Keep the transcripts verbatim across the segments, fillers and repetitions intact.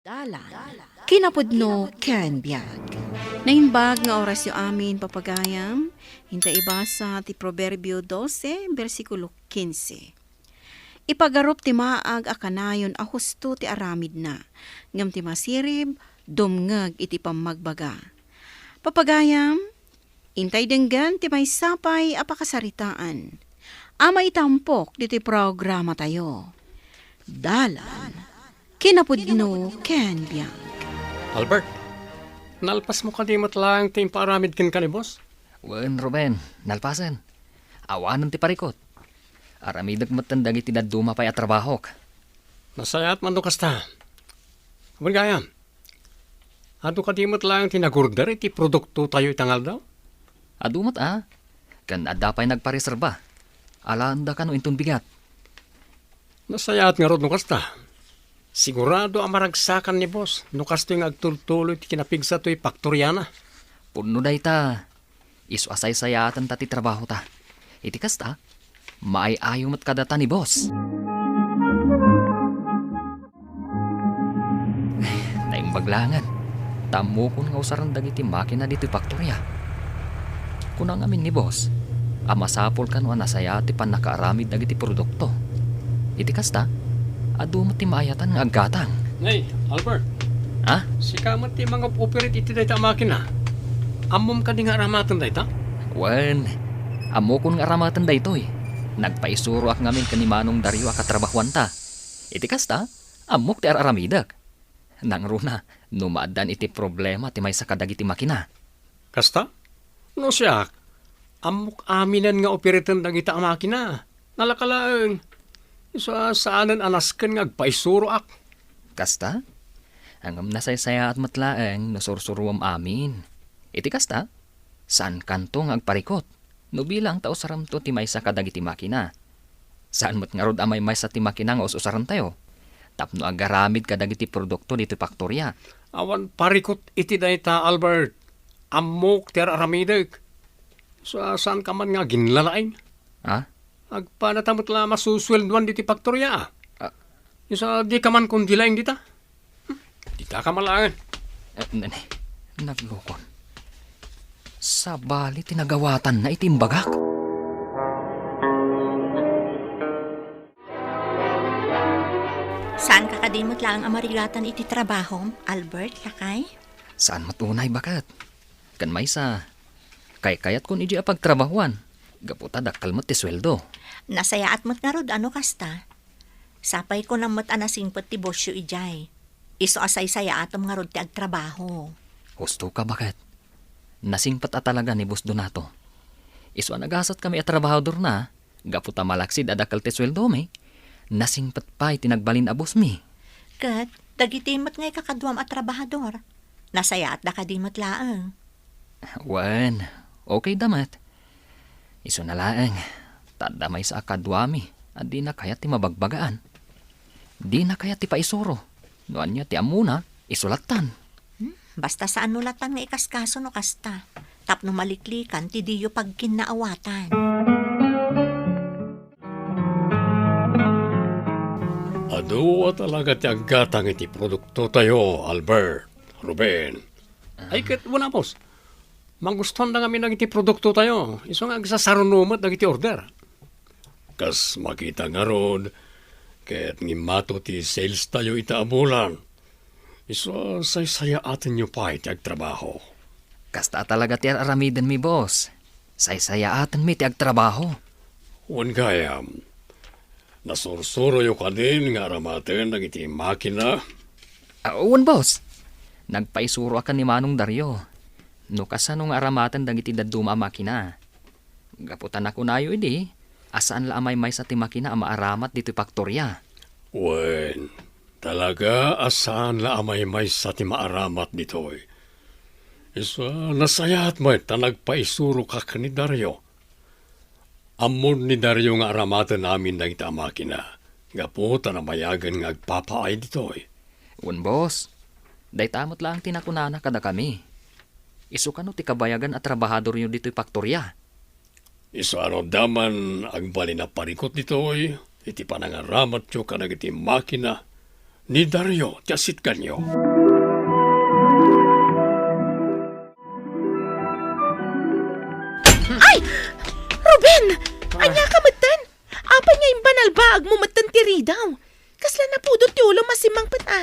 Dalan, kinapudno ken biag. Naimbag nga orasyo amin, papagayam. Inta ibasa ti Proverbio dose, bersikulo kinse. Ipagarup ti maag a kanayon a husto ti aramidna, ngem ti masirib, dumngeg iti pammagbaga. Papagayam, intay denggen ti maysa pay a pakasaritaan a maitampok ditoy programatayo. Dalan, kinapudno ken biag. Albert, nalpasmo kadi met laeng ti impaaramid kenka ni boss? Wen, Ruben, nalpasen. Awanen ti parikut. Aramidek metten dagiti dadduma pay a trabahok. Nasayaat man no kasta. Wen gayam, adu kadi met laeng ti nag-order iti produktotayo ita nga aldaw? Adu met a, ken adda pay nagpareserba. Alaenda kano inton bigat. Nasayaat ngarud no kasta. Sigurado a maragsakan ni boss no kastoy nga agtultuloy ti kinapigsa toy paktoriana. Pudno dayta. Isu a saysayaatenta ti trabahota. Iti kasta, maay-ayo met kadata ni boss. Naimbag laengen, ta ammokon nga usaren dagiti makina ditoy faktoria. Kuna ngamin ni boss a masapul kano a nasayaat ti pannakaaramid dagiti produkto. Iti kasta, adu met ti maayatan nga aggatang. Nay, Albert. Ha? Sika met ti mangop-operate iti dayta a makina. Ammom kadi nga aramaten dayta? Wen, ammokon nga aramaten daytoy. Nagpaisuroak ngamin ken ni Manong Dario a katrabahuanta. Iti kasta, ammok ti ar-aramidek. Nangruna, no maaddan iti problema ti maysa kadagiti makina. Kasta? No siak, ammok aminen nga operaten dagita a makina. Nalaka laeng. Isu a saanen a nasken nga agpaisuroak. Kasta? Ngem nasaysayaat met laeng no sursuruem amin. Iti kasta, saankanto nga agparikut no bilang ta usaremto ti maysa kadagiti makina. Saan met ngarud a maymaysa ti makina nga us-usarentayo tapno agaramid kadagiti produkto ditoy faktoria. Awan parikut iti dayta, Albert. Ammok ti ar-aramidek. Sa-, saanka man nga aginlalaing? Ha? Agpadata met la masusueldoan ditoy faktoria, a. Ah. Isu a dika man kundi laing dita? Hmm, dita ka malaengen. Eh, n-, n-, naglukon. Sabali ti nagawatanna iti imbagak. Saanka kadi met laeng a marigatan iti trabahom, Albert, lakay? Saan met unay, baket. Ken maysa, kaykayatkon idi a pagtrabahuan, gapu ta dakkel met ti sueldo. Nasayaat met ngarud a no kasta. Sapay kunam met a nasingpet ti bossyo idiay. Isu a saysayaatem ngarud ti agtrabaho. Husto ka, baket. Nasingpet a talaga ni Boss Donato. Isu a nagasatkami a trabahadorna, gapu ta malaksid a dakkel ti sueldomi, nasingpet pay ti nagbalin a bossmi. Ket dagiti met nga ikakaduam a trabahador, nasayaatda kadi met laeng? Wen, okayda met. Isuna laeng, ta adda maysa a kaduami a dina kayat ti mabagbagaan. Dina kayat ti paisuro. No ania ti ammona, isu lattan. Hmm, basta saan no lattan nga ikaskaso no kasta, tapno maliklikan ti diyo pagkinnaawatan. Adu a talaga ti aggatang iti produktotayo, Albert, Ruben. Ay, ket wen a, boss. Magustuanda ngamin dagiti produktotayo. Isu nga agsasaruno met dagiti order. Kas makita ngarud, ket ngimmato ti salestayo ita a bulan. Isu a saysayaatenyo pay ti agtrabaho. Kasta a talaga ti ar-aramidenmi, boss. Saysayaatenmi ti agtrabaho. Wen gayam, nasursuroyo kadin nga aramaten dagiti makina? Ah, wen, boss. Nagpaisuroak ken ni Manong Dario no kasano nga aramaten dagiti dadduma a makina. Gapu ta nakunayo idi a saan la a maymaysa ti makina a maaramat ditoy faktoria. Wen, talaga a saan la a maymaysa ti maaramat ditoy. Isu a nasayaat met ta nagpaisuroka ken ni Dario. Ammon ni Dario nga aramaten amin dagita a makina, gapu ta namayagen nga agpapaay ditoy. Wen, boss. Dayta met laeng ti nakunana kadakami. Isu kano ti kabayagan a trabahadoryo ditoy faktoria? Isu a no adda man agbalin a parikut ditoy iti panangaramatyo kadagiti makina, ni Dario ti asitganyo. Ay! Ruben! Ania ka metten? Apay nga imbanalbaagmo metten ti ridaw? Kasla napudot ti ulom a simmangpet a.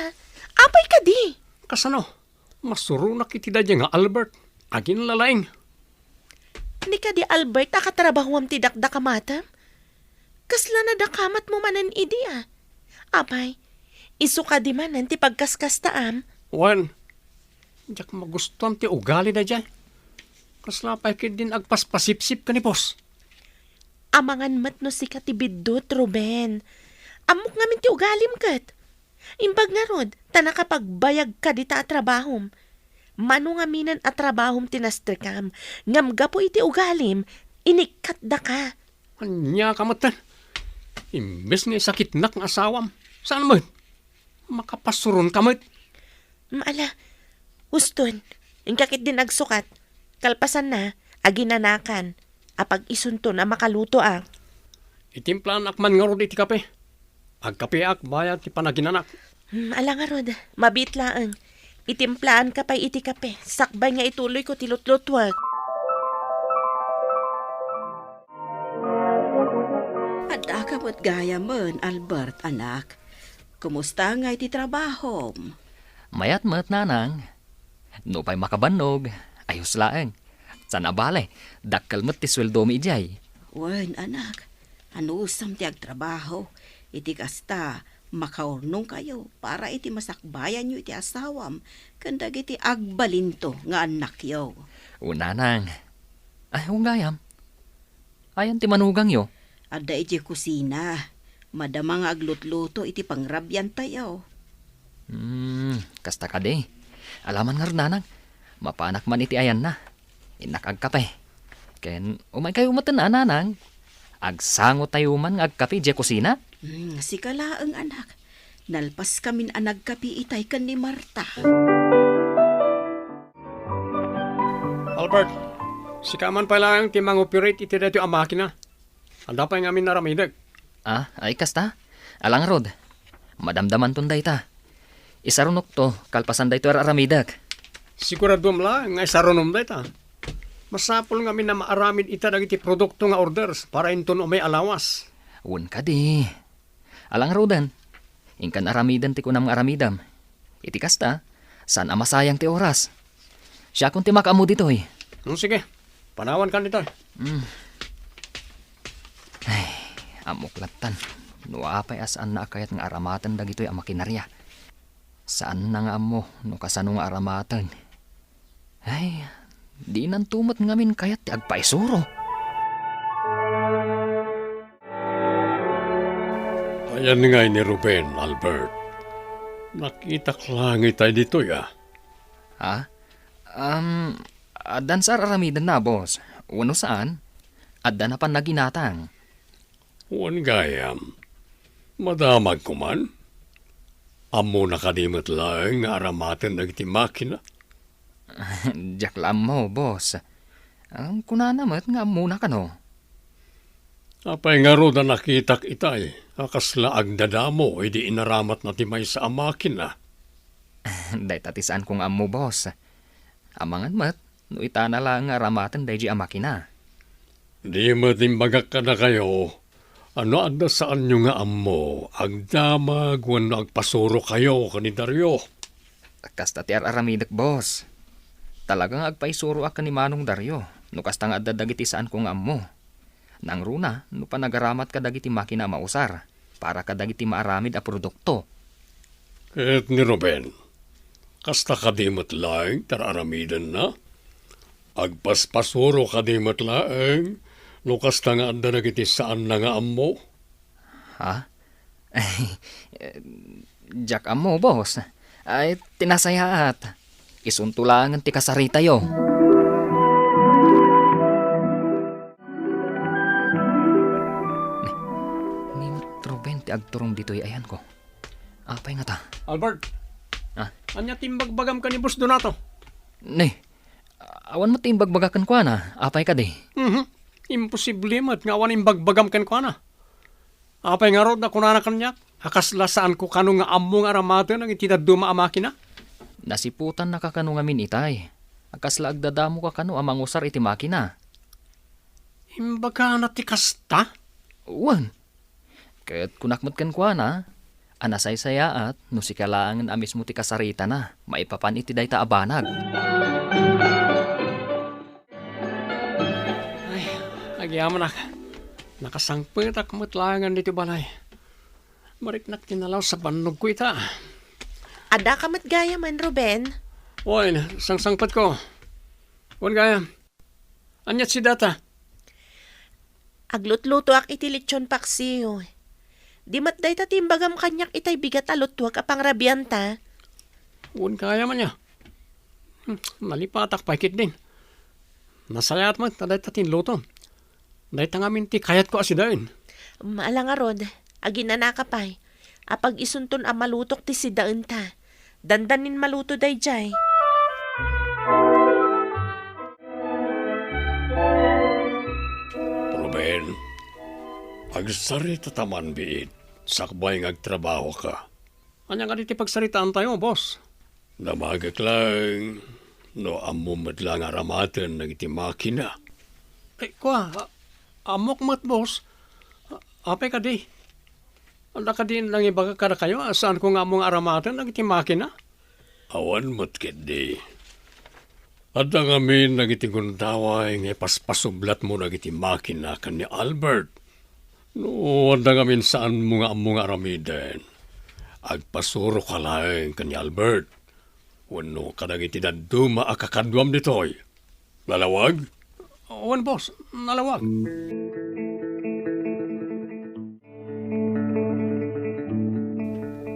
Apay kadi? Kasano? Masuronak iti daydiay nga Albert. Aginlalaing. Ni kadi Albert a katrabahuam ti dakdakamatem? Kasla nadakamatmo manen idi a. Apay, isu kadi manen ti pagkaskastaam? Wen, diak magustuan ti ugali daydiay. Kasla pay ketdin agpaspasipsip ken ni boss? Amangan met no sika ti biddut, Ruben. Ammok ngamin ti ugalim ket. Imbag ngarud, ta nakapagbayagka dita a trabahom. Mano ngaminen a trabahom ti nastrekam, ngem gapu iti ugalim, inikkatdaka. Ania ka met? Imbes nga isakitnak nga asawam, saan met? Makapasuron ka met. Mm, ala, uston, inka ketdin agsukat. Kalpasanna, aginanakan. Apag isunton a makaluto a. Itimplaannak man ngarud iti kape. Agkapeak bayat ti panaginanak. Hmm, ala ngarud, mabiit laeng. Itimplaanka pay iti kape, sakbay nga ituloyko ti lutlutuek. Addaka met gayamen, Albert, anak. Kumusta nga iti trabahom? Mayat met, nanang. Nupay makabannog, ayos laeng. Saan a bale, dakkel met ti sueldomi idiay. Wen, anak, anusam ti agtrabaho. Iti kasta, makaurnongkayo para iti masakbayanyo iti asawam ken dagiti agbalinto nga annakyo. O, nanang. Ay, o gayam. Ayan ti manugangyo? Adda idiay kusina. Madama nga aglutluto iti pangrabiantayo. Hmm, kasta kadi. Alaman ngarud, nanang. Mapanak man iti ayanna. Innak agkape. Ken umaykayo metten a, nanang. Agsangotayo man nga agkape idiay kusina? Hmm, sika laeng, anak. Nalpaskamin a nagkape itay ken ni Marta. Albert, sika man pay laeng ti mangoperate iti daytoy a makina. Adda pay ngamin aramidek. Ah, ay kasta? Ala ngarud. Madamdamanton dayta. Isaronokto, kalpasan daytoy ar-aramidek. Siguraduam la nga isaronom dayta. Masapul ngamin a maaramid ita dagiti produkto nga orders para inton umay a lawas. Wen kadi. Ala ngaruden, inkan aramiden ti kunam nga aramidem. Iti kasta, saan a masayang ti oras. Siakon ti makaammo ditoy. Hmm, sige. Panawankan ditoy. Hmm. Ay, ammok lattan no apay a saanna a kayat nga aramaten dagitoy a makinarya. Saanna nga ammo no kasano nga aramaten. Ay, dinanto met ngamin kayat ti agpaisuro. Ayan ngay ni Ruben, Albert. Nakitak laeng itay ditoy, a. Ha? Um, addan sa ar-aramidenna, boss. Wenno saan? Adda na pannaginatang. Wen gayam, madamagko man. Ammona kadi met laeng nga aramaten dagiti makina? Diak la ammo, boss. Ang kunana met nga ammona kano. Apay ngarud a nakitak itay a kasla agdadamo idi inaramatna ti maysa a makina? Dayta ti saanko nga ammo, boss. Amangan met no itana laeng nga aramaten daydi a makina. Di met imbagak kadakayo a no adda saanyo nga ammo, agdamag wenno agpasurokayo ken ni Dario. Kasta ti ar-aramidek, boss. Talaga nga agpaisuroak ken ni Manong Dario no kasta nga adda dagiti saanko nga ammo. Nangruna no panagaramatka dagiti makina a mausar para kadagiti maaramid a produkto. Ket ni Ruben, kasta kadi met laeng ti ar-aramidenna? Agpaspasuro kadi met laeng no kasta nga adda dagiti saanna nga ammo? Ha? Diak ammo, boss. Ay, ti nasayaat. Isunto laengen ti kasaritayo. Ni, ni Ruben ti agturong ditoy ayanko. Apay ngata? Albert! Ah? Ania ti imbagbagam ken ni Boss Donato? Ni, awan met ti imbagbaga kenkuana. Apay kadi? Mhm. Imposible met nga awan imbagbagam kenkuana. Apay ngarud a kunana kaniak, A kasla saanko kano nga ammo nga aramaten dagiti dadduma a makina? Nasiputannaka kano ngamin itay? A kasla agdadamoka kano a mangusar iti makina? Imbagana ti kasta? Wen. Ket kunak met kenkuana a nasaysayaat no sika laengen a mismo ti kasaritana maipapan iti dayta a banag. Ay, agyamanak. Nakasangpetak met laengen ditoy balay. Mariknak ti nalaus a bannogko ita. Addaka met gayamen, Ruben? Wen, sangsangpetko. Wen gayam. Ania ti sidata? Aglutlutoak iti lechon paksiw. Di met dayta ti imbagam kaniak itay bigat a luttuak a pangrabianta. Wen gayam ania? Hmm, nalipatak pay ketdin. Nasayaat met ta dayta ti inlutom. Dayta ngamin ti kayatko a sidaen. Ala ngarud, aginanaka pay. Apag isunton a malutok ti sidaenta. Dandanin maluto daydiay. Ruben, agsarita ta man biit, sakbay nga agtrabahoka. Ania kadi ti pagsaritaantayo, boss? Damagek laeng no ammom met la nga aramaten dagiti makina. Ay, kua, a-, ammok met, boss. A-, apay kadi? Ania kadi nangibagak kadakayo a saanko nga ammo nga aramaten dagiti makina? Awan met ketdi. Adda ngamin dagiti gundaway nga ipaspasublatmo dagiti makina ken ni Albert. No adda ngamin saanmo nga ammo nga aramiden, agpasuroka laeng ken ni Albert wenno kadagiti dadduma a kakaduam ditoy. Nalawag? Wen, boss, nalawag.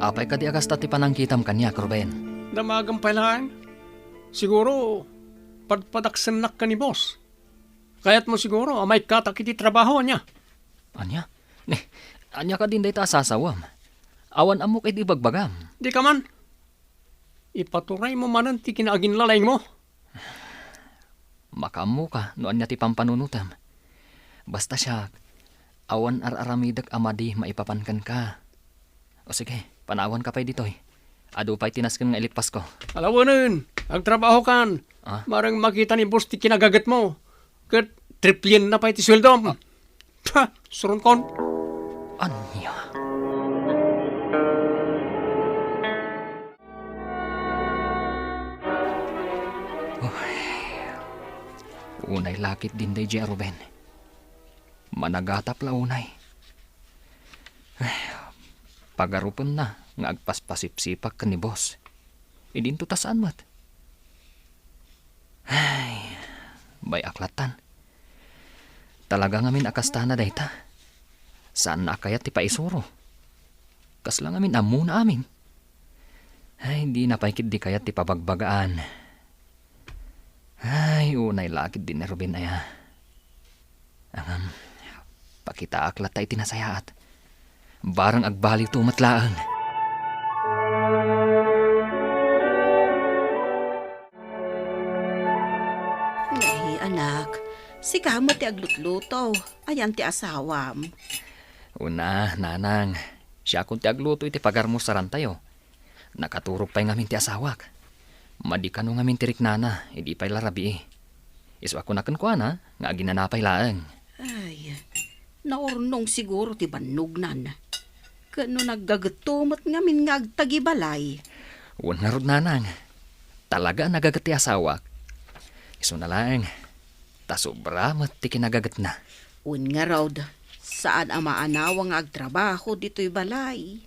Apay kadi a kasta ti panangkitam kaniak, Ruben? Damagem pay laeng. Siguro, padpadaksennak ken ni boss. Kayatmo siguro a maikkatak iti trabaho, ania? Ania? Ne, ania kadin dayta a sasawem? Awan ammok iti ibagbagam. Dika man. Ipaturaymo manen ti kinaaginlalaymo. Makaammoka no ania ti pampanunotem. Basta siak, awan ar-aramidek a madi maipapan kenka. O sige, panawanka pay ditoy. Adu pay ti nasken nga ilikpasko. Alawenen, agtrabahokan. Ah? Mareng makita ni boss ti kinagagetmo. Ket triplienna pay ti sueldom. Ah. Ha, suronkon. Ania? Uy. Unay lakit din daydiay a Ruben. Managatap la unay. Ay, pagarupenna nga agpaspasipsipak ken ni boss. Idinto ta saan met. Ay, bay-ak lattan. Talaga ngamin a kastana dayta. Saanna a kayat ti paisuro. Kasla ngamin ammona amin. Ay, dina pay ketdi kayat ti pabagbagaan. Ay, unay lakit din ni Ruben aya. Ngem, pakitaak latta iti nasayaat. Barang agbaliwto met laeng. Nay, anak, sika met ti aglutluto. Ayan ti asawam. Una, nanang, siakon ti agluto iti pagarmusarantayo. Nakaturog pay ngamin ti asawak. Madi kano ngamin ti riknana, idi pay la rabii. Isu a kuna kenkuana nga aginana pay laeng. Ay, naurnong siguro ti bannognan. Ken no naggagetto met ngamin nga agtagibalay. Wen ngarud, nanang, talaga a nagaget ti asawak. Isuna laeng, ta sobra met ti kinagagetna. Wen ngarud, saan a maanawa nga agtrabaho ditoy balay.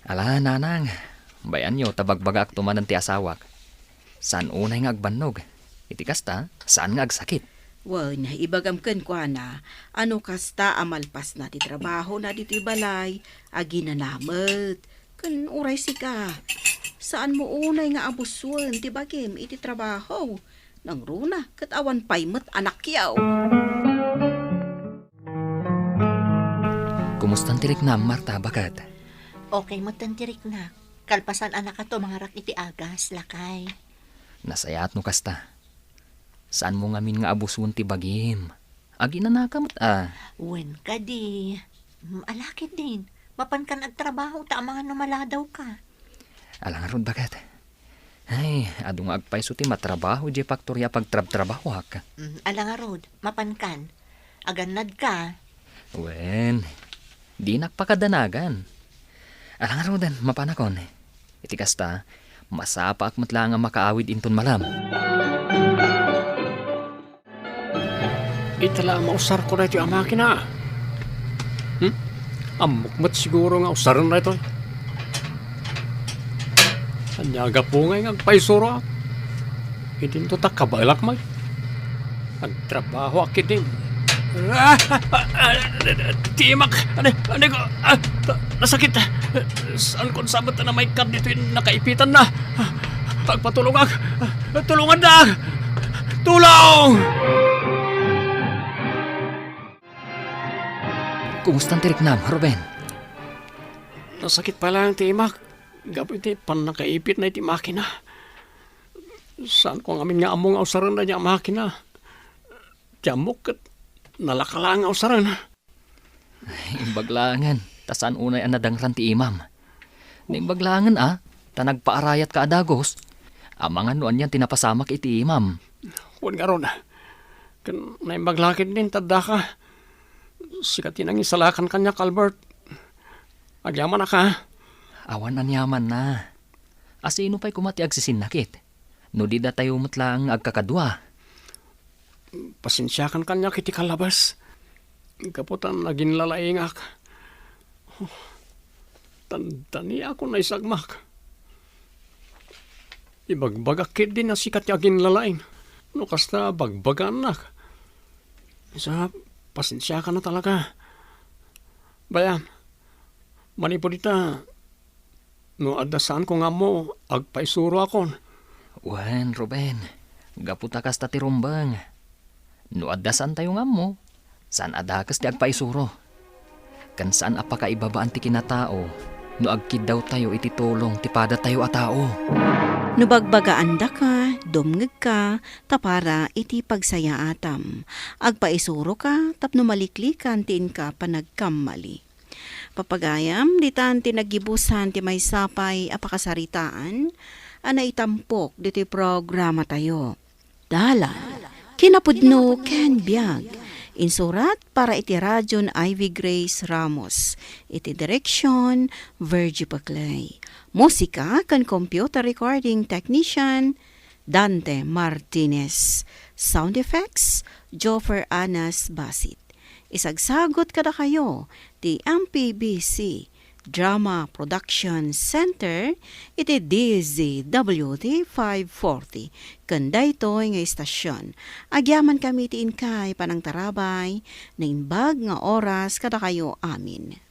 Ala, nanang, bay-anyo ta bagbagaakto manen ti asawak. Saan unay nga agbannog. Iti kasta, saan nga agsakit. Wen, ibagam kenkuana, a no kasta a malpasna ti trabahona ditoy balay, aginana met. Ken uray sika, saanmo unay nga abusuen ti bagim iti trabaho. Nangruna ket awan pay met anakyo. Kumustan ti riknam, Marta, baket? Okay metten ti riknak. Kalpasan a nakatumangrak iti agas, lakay. Nasayaat no kasta. Saanmo ngamin nga abusuen ti bagim. Aginanaka met a. Wen kadi. Mm, ala ketdin. Mapankan agtrabaho ta amangan no maladawka. Ala ngarud, baket. Ay, adu nga agpayso ti matrabaho idiay faktoria a pagtrabtrabahoak. Mm, ala ngarud, mapankan. Agannadka. Wen, dinak pakadanagan. Ala ngaruden, mapanakon. Iti kasta, masapaak met laeng a makaawid inton malem. Ita la a mausarko daytoy a makina. Hmm? Ammok met siguro nga usaren daytoy. Ania gapu ngay nga agpaisuroak? Idinto ta kabaelak met. Agtrabahoak idin. Ah! Ah! Ah! Timak! Adi, adi ko! Ah! Nasakit! Saan kon sabet na maikkat ditoy nakaipitan na? Agpatulongak! Tulongannak! Tulong! Kumusta ti riknam, Ruben? Nasakit pa lang ti imak. Gapu iti pannakaipit na iti makina. Saan ko ngamin nga ammo nga usaren dayta a makina. Ti ammok ket nalaka lang nga usaren. Imbag laengen, ta saan unay a nadangran ti imam. Naimbag laengen a, ta nagpaarayatka a dagus. Amangan no anian ti napasamak iti imam. Wen ngarud, ken naimbag la ketdin ta addaka. Sika ti nangisalakan kaniak, Albert. Agyamanak a. Awan aniamanna. A sino pay koma ti agsisinnakit? No di datayo met laeng nga agkakadua. Pasensiakan kaniak iti kalabes. Gapu ta naginlalaingak. Oh, tandaniakon naisagmak. Ibagbagak ketdin a sika ti aginlalaing. No kasta, bagbagaannak. Sa, pasensiakan a talaga. Bayam, manipud ita, no adda saanko nga ammo, agpaisuroakon. Wen, Ruben, gapu ta kasta ti rumbeng. No adda saantayo nga ammo, saan a dakes ti agpaisuro. Ken saan a pakaibabaan ti kinatao no agkiddawtayo iti tulong ti padatayo a tao. No bagbagaandaka, dumngegka, ta para iti pagsayaatam. Agpaisuroka tapno maliklikan ti inka panagkammali. Papagayam, ditan ti naggibusan ti maysa pay a pakasaritaan a naitampok ditoy programatayo. Dalan, kinapudno ken biag. Insurat para iti radion Ivy Grace Ramos. Iti direksion, Virgie Paclay. Musika ken computer recording technician, Dante Martinez. Sound effects, Joffer Anas Basit. Isagsagut kadakayo ti M P B C Drama Production Center iti D Z W T five forty ken daytoy nga istasyon. Agyamankami ti inkay panangtarabay, naimbag nga oras kadakayo amin.